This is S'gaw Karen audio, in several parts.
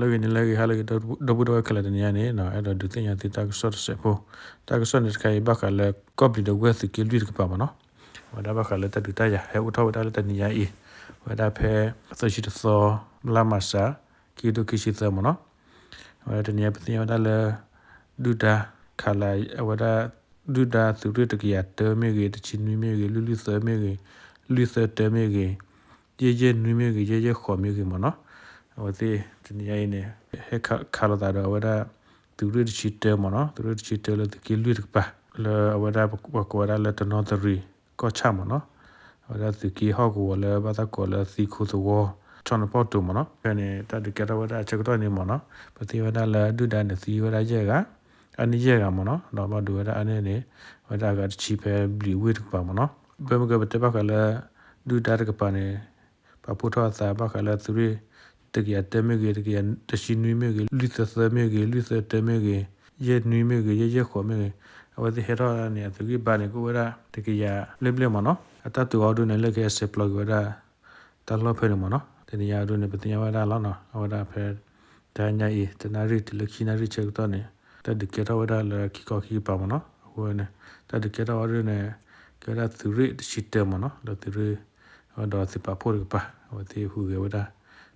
လၢဂ့ၤန့ၣ်လၢဂ့ၤ ဟါလၢဂ့ၤ ဒီပုၢ်ဒီဝဲၢ်ခဲလၢာ် တနံၤညါန့ၣ် အဲၣ်ဒိးဒုးသ့ၣ်ညါသုတၢ်ကစီၣ်တစဲးဖိ, တၢ်ကစီၣ်န့ၣ်တခါအံၤ ဘၣ်ဃးလၢကီၢ်ဘျံးဒီးဝဲၢ်သုးက့လွံၢ်တကပၤမ့ၢ်နီၤ, အဝဲဒၣ်ဘၣ်ဃးလၢတၢ်ဒုးတၢ်ယၤ ဟဲအိၣ်ထီၣ်ဝဲဒၣ်လၢတနံၤညါအံၤ, အဝဲဒၣ်ဖဲသၢဆံတသီ လါမၢ်ၡး ခံကထိခံဆံသၢမ့ၢ်နီၤ, အဝဲဒၣ်တနံၤညါပသ့ၣ်ညါဝဲဒၣ်လၢ ဒုၣ်ဒါ ခလရ အဝဲဒၣ် ဒုၣ်ဒါသုးရ့ၣ်တကယၤတၢမ့ၢ်ဂ့ၤ, တဆံနွံမ့ၢ်ဂ့ၤ, လွံၢ်လွံၢ်သၢမ့ၢ်ဂ့ၤ, လွံၢ်သၢတၢမ့ၢ်ဂ့ၤ, ယဲၢ်ယဲၢ်နွံမ့ၢ်ဂ့ၤ, ယဲၢ်ယဲၢ်ဃိးမ့ၢ်ဂ့ၤမ့ၢ်နီၤ, အဝဲသ့ၣ်တနံၤညါအံၤန့ၣ် ဟဲခးလိာ်သးဒီးအဝဲဒၣ် သုးရ့ၣ်တဆံတၢမ့ၢ်နီၤ, သုးရ့ၣ်တဆံတၢလၢသုးက့လွံၢ်တကပၤ လၢအဝဲဒၣ်ပှၤကိးဝဲဒၣ်လၢတနီသရံၣ်ကီၢ်ဆၣ်မ့ၢ်နီၤ, အဝဲဒၣ်သုးက့ဟီၣ်ကဝီၤလၢဘၣ်သးကိးလၢသံခိသဝီ ဆီနပီၣ်တိၤမ့ၢ်နီၤ, ဖဲန့ၣ် တၢ်ဒုးကဲထီၣ်ဝဲဒၣ်အဆၢကတီၢ်န့ၣ်မ့ၢ်နီၤ, ပသ့ၣ်ညါဝဲဒၣ်လၢဒုၣ်ဒါန့ၣ်သံဝဲဒၣ်ယဲၢ်ဂၤ, အါန့ၢ်ယဲၢ်ဂၤမ့ၢ်နီၤ, ဒီးဘၣ်ဒိဝဲဒၣ်အါန့ၢ်န့ၣ် ဝဲဒၣ်အဂၤတဆံဖဲဘျံးဝ့ၢ်တကပၤမ့ၢ်နီၤ, ဘၣ်မ့ၢ်ကပတဲဘၣ်ဃးလၢ ဒုၣ်ဒါတကပၤန့ၣ် ပာ်ဖှိၣ်ထီၣ်အသးဘၣ်ဃးလၢသုးရ့ၣ် တကယၤတၢမ့ၢ်ဂ့ၤ, တကယၤတဆံနွံမ့ၢ်ဂ့ၤ, လွံၢ်သၢသၢမ့ၢ်ဂ့ၤ, လွံၢ်သၢတၢမ့ၢ်ဂ့ၤ, ယဲၢ်နွံမ့ၢ်ဂ့ၤ, ယဲၢ်ယဲၢ်ဃိးမ့ၢ်ဂ့ၤ, အဝဲသ့ၣ်ဟဲထီၣ်န့ၣ် အသုးဂံၢ်ဘါန့ၣ် ကအိၣ်ဝဲဒၣ်တကယၤဘျဲၣ်ဘျဲၣ်မ့ၢ်နီၤ, အတၢ်တုၤအီၤဒုန့ၣ် လၢကဟဲဆဲးပျီက့ၤဝဲဒၣ် တၢ်လီၢ်ဖဲန့ၣ်မ့ၢ်နီၤ, တနံၤညါအံၤဒုန့ၣ် ပသ့ၣ်ညါဝဲဒၣ်လီၤနီၤ, အဝဲဒၣ်ဖဲ တနံၤညါအံၤ တနၣ်ရံၣ်တုၤလၢခံနၣ်ရံၣ်ဆၢကတီၢ်န့ၣ် တၢ်ဒုးကဲထီၣ်ဝဲဒၣ်လၢခံခီခံကပၤမ့ၢ်နီၤ, အဃိန့ၣ် တၢ်ဒုးကဲထီၣ်ဝဲဒၣ်န့ၣ် ကဲဝဲဒၣ်သုးရ့ၣ်တဆံတၢမ့ၢ်နီၤ, လၢသုးရ့ၣ် ဒီးသုးပာ်ဖှိၣ်တကပၤ အဝဲသ့ၣ်ဟူးဂဲၤဝဲဒၣ်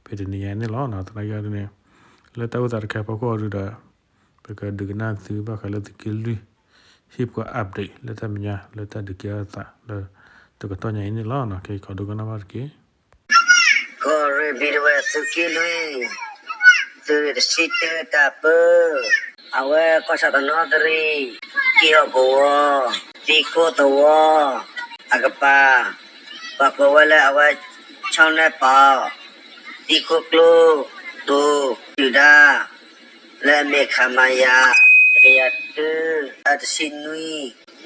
ဖဲတနံၤညါန့ၣ်လီၤ, သနာ်က့ဒုန့ၣ် လၢတၢ်အိၣ်သးတခါအဖီခိၣ်အံၤဒုဒီး ပကဒုးကနၣ်သုဘၣ်ဃးလၢသုးက့လွံၢ် ဟ့ၣ်ပှၤ update လၢတၢ်မဲာ်ညါလၢတၢ်ဒုးကဲထီၣ်သးလၢ တကတီၢ်ညါအံၤန့ၣ်လီၤ, ကဲကီးဒိကနၣ်ဘၣ်တက့ၢ်. ကီၢ်ရ့ၣ်ဘျံးဒဝဲၢ်သုးက့လွံၢ် သုးရ့ၣ်တဆံတၢတၢ်ပၢ, အဝဲကီၢ်ဆၣ်တနီသရံၣ် က့ဟီၣ်ကဝီၤ သံခိသဝီ အကပၤ ပှၤကိးဝဲလၢအဝဲ ဆီနဲပီ သံခိကျိ တိၤ ဒုၣ်ဒါ လၢအမ့ၢ် ခမရ တကယၤတၢ တဆံနွံ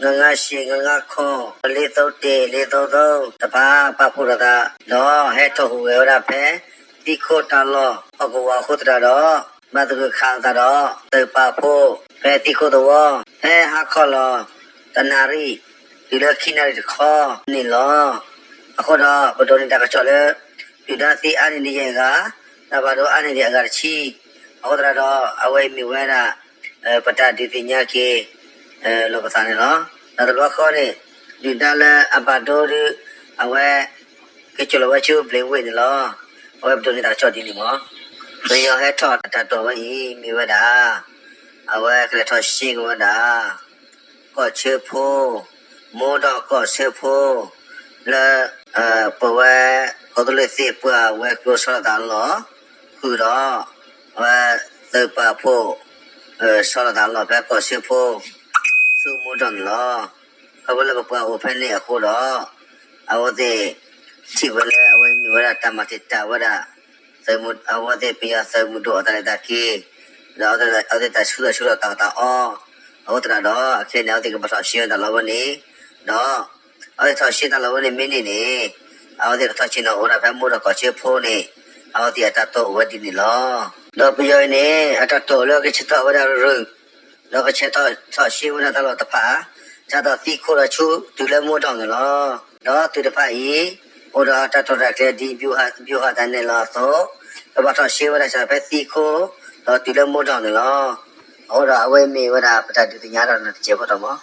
ငါးငါးရှစ် ငါးငါးခွံ လေးသုံးတစ် လေးသုံးသုံး တဖၣ် ပာ်ဖှိၣ်လိာ်သး ဒီးဟဲထီၣ်ဟူးဂဲၤဝဲဒၣ်ဖဲ သံခိတၢ်လီၢ် ဟီၣ်ကဝီၤအဃိသတးဒီး ဘၣ်သဂၢၢ်ခးလိာ်သးဒီး သုးပာ်ဖှိၣ် ဖဲသံခိသဝီ ဖဲဟါခီလီၤ တနၣ်ရံၣ် တုၤလၢခံနၣ်ရံၣ်တခီန့ၣ်လီၤ. အဃိဒီး ပဒိးန့ၢ်တၢ်ကစီၣ်လၢ ဒုၣ်ဒါသံအါန့ၢ်ဒံးယဲၢ်ဂၤ, ဒီးဘၣ်ဒိအါန့ၢ်ဒံးအဂၤတဆံ, အဃိသတးဒီး အဝဲအံၤမ့ၢ်ဝဲဒၣ် ပတၢ်ဒုးသ့ၣ်ညါက့ၤ လိာ်ပသးန့ၣ်လီၤ. ဒီးတဘျီဃီန့ၣ် ဒုၣ်ဒါလၢအဘၣ်ဒိဒု အဝဲ က့ၤစိာ်လီၤဝဲဆူဘျံးဝ့ၢ်န့ၣ်လီၤ. အဝဲပဒိးန့ၢ်တၢ်ကစီၣ်ဒ်န့ၣ်မး, ပယီၤဟဲထီၣ်အတၢ်တိာ်ဝဲအံၤ မ့ၢ်ဝဲဒၣ် အဝဲကလဲၤထီၣ်ရှဲက့ၤဝဲဒၣ် ကီၢ်ဆၢဖိ, မိၢ်ဒီးကီၢ်ဆၢဖိ လၢ ပဝဲ ကီၢ်သူလ့ၤသ့ၣ်ပှၢ်ဝဲၤကျိၤဆီလီၤသးလီၢ်ဃုာ်ဒီး အဝဲသုးပာ်ဖှိၣ် ဆီလီၤသးလီၢ်ဖဲကီၢ်ဆၢဖိ ဆူမိၢ်ဒီးန့ၣ်လီၤ. ခီဖျိလၢပပှၤအိၣ်ဖဲန့ၣ်အဃိဒီး အဝဲသ့ၣ်ထံၣ်ဝဲလၢအဝဲမ့ၢ်ဝဲဒၣ်တၢ်မၤတံာ်တာ်ဝဲဒၣ် အဝဲသ့ၣ်ပယီၤသုးမုၢ်ဒိၣ်အတၢ်လဲၤတၢ်က့ၤ ဒီးအဝဲသ့ၣ်တၢ်ဆူးတၢ်ဆူးတၢ်တၢ်အီၣ်တၢ်အီ အဃိသတးဒီး အခဲအံၤန့ၣ် အဝဲသ့ၣ်ကဘၣ်ထီၣ်ရှဲတၢ်လီၢ်ဝဲန့ၣ် ဒီး အဝဲသ့ၣ်ထီၣ်ရှဲတၢ်လီၢ်ဝဲန့ၣ်မ့ၢ်န့ၢ်န့ၣ် အဝဲသ့ၣ်ကထီၣ်ဆ့ၣ်နီၤအိၣ်ဒၣ်ဖဲမိၢ်ဒီးကီၢ်ဆၢဖိန့ၣ် အဝဲသ့ၣ်အတၢ်တိာ်အိၣ်ဝဲဒ်န့ၣ်လီၤ. ဒီးပယီၤအံၤန့ၣ် အတၢ်တိာ်လၢကဆဲးထီၣ်ဝဲဒၣ်ရူၢ် ဒီးကဆဲးထီၣ် ထီၣ်ရှဲဝဲဒၣ်တၢ်လီၢ်တဖၣ် စးထီၣ်သံခိဒီးဆူတုၤလၢမိၢ်ဒီးန့ၣ်လီၤ. ဒီးသုးတဖၣ်အံၤ အိၣ်ဒီးတၢ်တိာ်တၢ်ကျဲၤဒ် ဗျူဟာ ဗျူဟာ တၢ်နဲၣ်လီၤအသိး ကဘၣ်ထီၣ်ရှဲဝဲဒၣ်စးဖဲသံခိ ဒီးတုၤလၢမိၢ်ဒီးန့ၣ်လီၤ. အဃိဒီးအဝဲမ့ၢ်ဝဲဒၣ်ပတၢ်ဒုးသ့ၣ်ညါဒီး တစဲးဖိတမး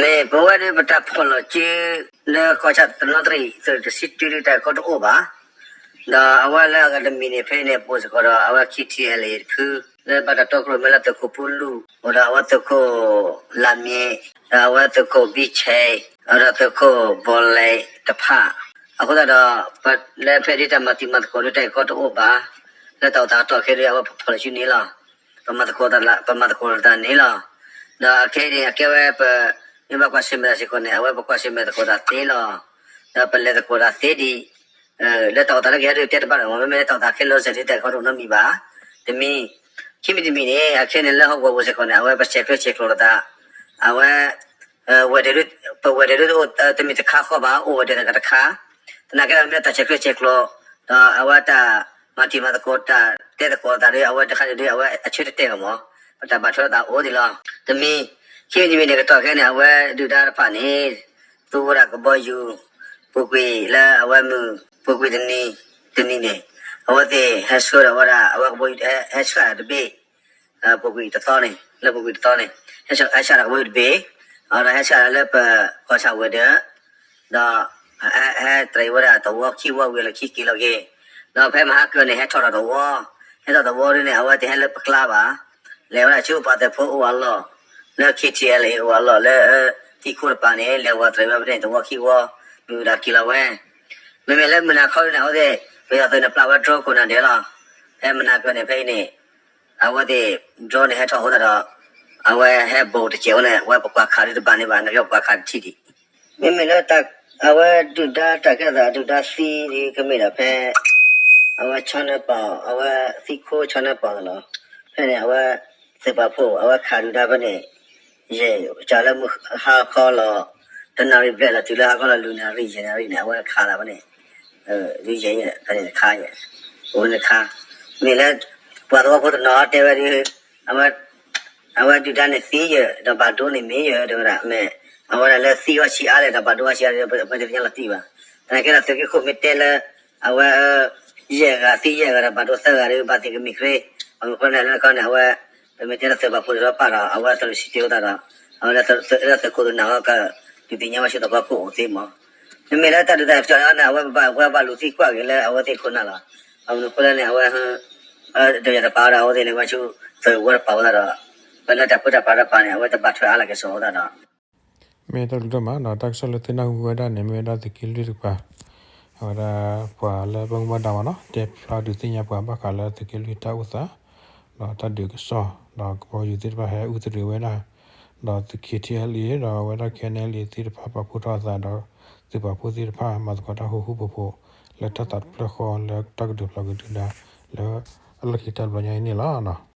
မ့ၢ်ပဝဲဒၣ်ပတၢ်ဖီၣ်လီၤစု လၢကီၢ်ဆၣ်တနီသရံၣ် သုးတဆံတုတၢ်ခီတအိၣ်ဘၣ်. ဒီးအဝဲလၢအဂၤတမံၤန့ၣ် ဖဲန့ၣ်ပအိၣ်စ့ၢ်ကီးဒီး အဝဲ ခံထံၣ်အဲလ်အ့ၣ် တဖု လၢဘၣ်တၢ်တီကျိၤမဲာ်လၢသုးခိၣ်ပူလူ အိၣ်ဒီးအဝဲသုးခိၣ်လၢ်မံၤ ဒီးအဝဲသုးခိၣ်ဘံဆဲး ဒီးသုးခိၣ်ဘီလဲးတဖၣ် အဃိသတးဒီး လၢဖဲဒၣ်တၢ်မၤတံၤမၤသကိးဒ်တၢ်ဂ့ၢ်ကီတအိၣ်ဘၣ် လၢတၢ်အိၣ်သးအတီၢ်ခဲဒၣ် အဝဲဖီၣ်လီၤစုန့ၣ်လီၤ. ပမၤသကိးတၢ်လၢ ပမၤသကိးတၢ်န့ၣ်လီၤ. ဒီးအခဲအံၤန့ၣ် အကဲဝဲပ မ့ၢ်ဘၣ်ကွၢ်ဆၢၣ်မဲာ်တၢ်စ့ၢ်ကီးန့ၣ် အဝဲပကွၢ်ဆၢၣ်မဲာ်သကိးတၢ်သ့လီၤ. ဒီးပလဲၤသကိးတၢ်သ့ဒံး လၢတၢ်အိၣ်သးလၢကဟဲဒုးတဲတဘၣ်ဒီး မ့မ့ၢ်လၢတၢ်အိၣ်သးခဲလၢာ်စဲးဒ်တၢ်ဂ့ၢ်ကီတအိၣ်နီတမံၤဘၣ်. တမံၤ ခံမံၤတမံၤန့ၣ် အခဲန့ၣ်လၢဟီၣ်ကဝီၤပူၤစ့ၢ်ကီးန့ၣ် အဝဲပဆဲးကျၢဆဲးကျိးလိာ်သး အဝဲ ဝဲၤဒၢး ပဝဲၤဒၢးတအိၣ်တမံၤတခါဃီဘၣ် အိၣ်ဝဲၤဒၢးတဂၤတခါ သနာ်က့ဒီးမ့ၢ်တၢ်ဆဲးကျၢဆဲးကျိး ဒီးအဝဲတၢ်မၤတံၤမၤသကိးတၢ်တဲသကိးသးဒီး အဝဲတခါန့ၣ်ဒီး အဝဲအဆၢတတဲာ်ဘၣ်မး ပတၢ်ဘၣ်ထွဲလိာ်သးအိၣ်ဒံးလီၤ. တမံၤ ခံမံၤတမံၤန့ၣ် ကတီၢ်ခဲန့ၣ် အဝဲဒုၣ်ဒါတဖၣ်န့ၣ် သူဝဲဒၣ်ကဘီယူၤ ပူၤကွံာ်လၢအဝဲမုၢ် ပူၤကွံာ်တနံၤ တနံၤန့ၣ် အဝဲသ့ၣ်ဟဲဆှၢဒီးဝဲဒၣ် အဝဲကဘီယူၤ ဟဲဆှၢတၢ်တဘ့ၣ် ပူၤကွံာ်တသီန့ၣ် လၢပူၤကွံာ်တသီန့ၣ် ဟဲဆှၢတၢ်ကဘီယူၤတဘ့ၣ်, ဒီးဟဲဆှၢတၢ်လၢပကီၢ်ဆၣ်ဝဲၤဒၢး, ဒီး ဟဲတရံးဝဲဒၣ်သဝီခံဝီဝံၤလၢခံက့ၤလီၤက့ၤ, ဒီးဖဲမဟါကၢၤန့ၣ် ဟဲထီၣ်ဒီးသဝီ, ဟဲထီၣ်သဝီဒ်န့ၣ် အဝဲတဟဲလၢပကျါဘၣ်, လဲၤဝဲဒၣ်ဆူပှၤသုးဖိအိၣ်အလီၢ်, လၢ K T L A အိၣ်အလီၢ်လၢ သံခိၣ်တပၤန့ၣ် လဲၤဝဲတရံးဝဲဖဲန့ၣ် သဝီခံဝီ, မုၢ်ဒါက့ၤလီၤဝဲ မ့မ့ၢ်လၢမုၢ်နၤခီဒ်န့ၣ် အဝဲသ့ၣ် ပယီၤသုးန့ၣ်ပျၢ်ဝဲ drone ခိၣ်နၢ်ဒဲးလီၤ, ဖဲမုၢ်နၤကၢၤန့ၣ် ဖဲအံၤန့ၣ် အဝဲသ့ၣ် drone န့ၣ် ဟဲထီၣ်အဃိသတးဒီး အဝဲဟဲဘိးတစဲးဝဲန့ၣ် အဝဲပကွၢ်ခးဒုးတဘၣ်န့ၣ်ဘၣ် နာ်က့ပကွၢ်ခးတထံၣ်ဒံး, မ့မ့ၢ်လၢ အဝဲဒုၣ်ဒါတၢ်ကဲသး ဒုၣ်ဒါသံဒ်ကမ့ၢ်ဒီးဖဲ အဝဲဆီနၢပီၤ အဝဲသံခိၣ်ဆီနၢပီၤလီၤ, ဖဲန့ၣ် အဝဲ သုးပာ်ဖှိၣ် အဝဲခးဒုၣ်ဒါဖဲန့ၣ် ယဲၢ် ကလၢမုၢ်ဟါခီလီၤ တနၣ်ရံၣ်ဘျဲၣ်လီၤ တုၤလၢဟါခီလီၤ လွံၢ်နၣ်ရံၣ် ယဲၢ်နၣ်ရံၣ်န့ၣ် အဝဲခးသးဖဲန့ၣ်, ယဲၢ် ဖဲန့ၣ်တခါယဲၢ်, အိၣ်ဖဲန့ၣ်တခါ, မ့ၢ်လၢ ပှၤသဝီဖိတနီၤတဲဝဲဒ် အဝဲ အဝဲဒုၣ်ဒါန့ၣ်သံယဲၢ် ဒီးဘၣ်ဒိန့ၣ်မ့ၢ်ယဲၢ် တဲဝဲဒၣ် မ့ၢ် အဝဲဒၣ်လၢသံအီၤဆံးအါလဲၣ်ဒီးဘၣ်ဒိအီၤဆံးအါလဲၣ်ဒီး ပတသ့ၣ်ညါလီၤတံၢ်ဘၣ်, သနာ်က့ဒီးသုးက့ခိၣ်မ့ၢ်တဲလၢ အဝဲ ယဲၢ်ဂၤသံယဲၢ်ဂၤဒီးဘၣ်ဒိသၢဂၤဒီး ဘၣ်သ့ၣ်ကမ့ၢ်ခရ့, အမ့ၢ်ဃိန့ၣ်လၢခီန့ၣ် အဝဲ ပမ့ၢ်တဲလၢသုးပာ်ဖှိၣ်တရီပာ်ဒီး အဝဲသုးရ့ၣ်စံးတ့ၢ်အသးဒီး အဝဲလၢသုးခိၣ်သုးနၢ်ဟီက ဒုးသ့ၣ်ညါဝဲဆူသဝီခိၣ်အိၣ်သ့မး, မ့မ့ၢ်လၢတၢ်ဒုးတၢ်ယၤပကၠီန့ၣ် အဝဲဘၣ် အဝဲဘၣ်လူၤသံကွၢ်က့ၤလၢအဝဲသ့ၣ်ခိၣ်နၢ်လီၤ, အမ့ၢ်ဃိလၢန့ၣ် အဝဲ ဒီးယၤတပာ်ဝဲဒီးအဝဲသ့ၣ်န့ၣ် ဝဲဆူ သုးဝဲတပာ်ဝဲသးဒီး ပလၢတၢ်ပၢတၢ်ပြးတပၤန့ၣ် အဝဲတဘၣ်ထွဲအါလၢကစီၣ်ဝဲသးဒီး မ့ၢ်တၢ်ဘျုးဒိၣ်မးနီၤ တၢ်ကစီၣ်လၢသုနၢ်ဟူဝဲဒၣ်န့ၣ် မ့ၢ်ဝဲဒၣ်သုးက့လွံၢ်တကပၤ, အဝဲဒၣ်ပှၤလၢဘၣ်မူဘၣ်ဒါမးနီၤ တဲဖျါဒုးသ့ၣ်ညါပှၤဘၣ်ဃးလၢသုးက့လွံၢ်တၢ်အိၣ်သး ဒီးတၢ်ဒုးကစီၣ် ဒီးကဘီယူၤသ့ၣ်တဖၣ်ဟဲအုၣ်သဒုးဝဲဒၣ်, ဒီးသုး K T L A ဒီးအဝဲဒၣ် K N L A သ့ၣ်တဖၣ်ပာ်ဖှိၣ်ထီၣ်အသးဒီး သုးပာ်ဖှိၣ်သ့ၣ်တဖၣ် မၤသကိးတၢ်ဃူဃူဖိးဖိး လၢတၢ်သးတဖျၢၣ်ဃီလၢတၢ်ကဒုးဖျိးက့ၤဒုၣ်ဒါ လၢအလီၢ်ခံတၢ်ဘျီညါအံၤန့ၣ်လီၤ.